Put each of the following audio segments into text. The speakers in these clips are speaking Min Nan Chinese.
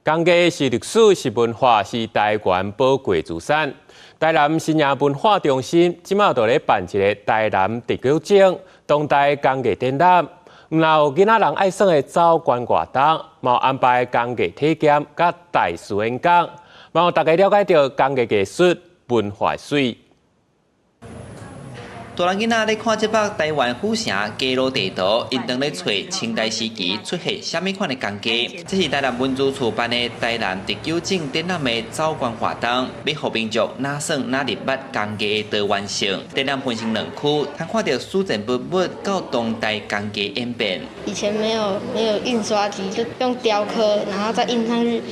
工藝是歷史，是文化，是台灣寶貴資產。台南新營文化中心這馬就咧辦一个台南特有種當代工藝展覽，毋但有囡仔人愛耍的走關活動，嘛有安排工藝體驗佮大師演講，嘛予大家了解著工藝藝術文化媠。大人囡仔咧看這幅台灣府城街路地圖，𪜶當咧揣清代時期出現啥物款的工藝。這是台南文資處辦的台南特有種展覽的走關活動，欲予民眾哪耍哪認捌工藝的多元性。展覽分成兩區，通看著史前文物到當代工藝演變。以前沒有印刷機，就用雕刻，然後再印上去，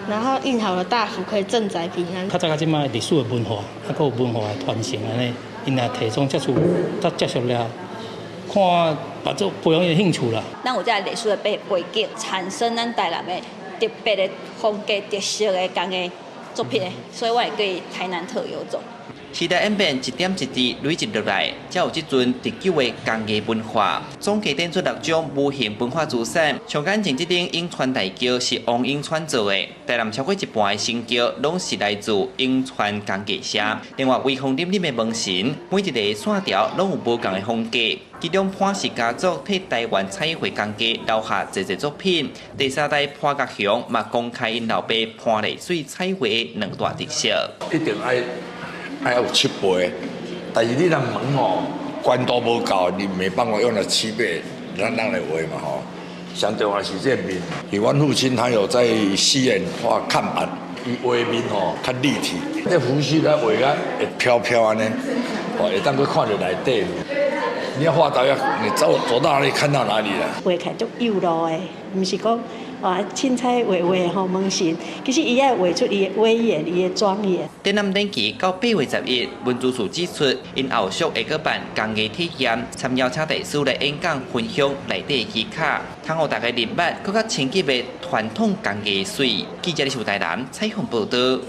然後印好的大福可以鎮宅平安。較早到這擺歷史的文化，啊，閣有文化的傳承按呢。𪜶若提倡接觸，才接觸了，看把這培養伊的興趣啦。咱有這个歷史的背景，產生咱台南的特別的風格特色的工藝作品，所以我會叫伊台南特有種。時代演變一點一滴累積落來，才有這陣特有的工藝文化。總計展出六種無形文化資產，上眼前這頂永川大轎是王永川做的，台南超過一半的神轎攏是來自永川工藝社。另外，威風凜凜的門神，每一個線條攏有無仝的風格。其中潘氏家族替台灣彩繪工藝留下濟濟作品。第三代潘國雄嘛公開𪜶老爸潘麗水彩繪的兩大特色。一定愛。愛有七倍，但是你若門吼懸度無夠，你沒辦法用來七倍，咱來畫嘛吼。上重要是這個面，因為阮父親他有在戲院畫看板，伊畫面吼較立體，這鬍鬚咧畫甲會飄飄按呢，哦，會當閣看著內底。你要畫到要你走走到哪裡看到哪裡啦。畫起來足幼路的，毋是講啊，凊彩畫畫吼門神，其實伊愛畫出伊的威嚴，伊的莊嚴。展覽展期到8月11，文資處指出，𪜶後續會閣辦工藝體驗，參邀請大師來演講分享內底的技巧，通予大家認捌閣較深入的傳統工藝媠。記者李樹台南採訪報導。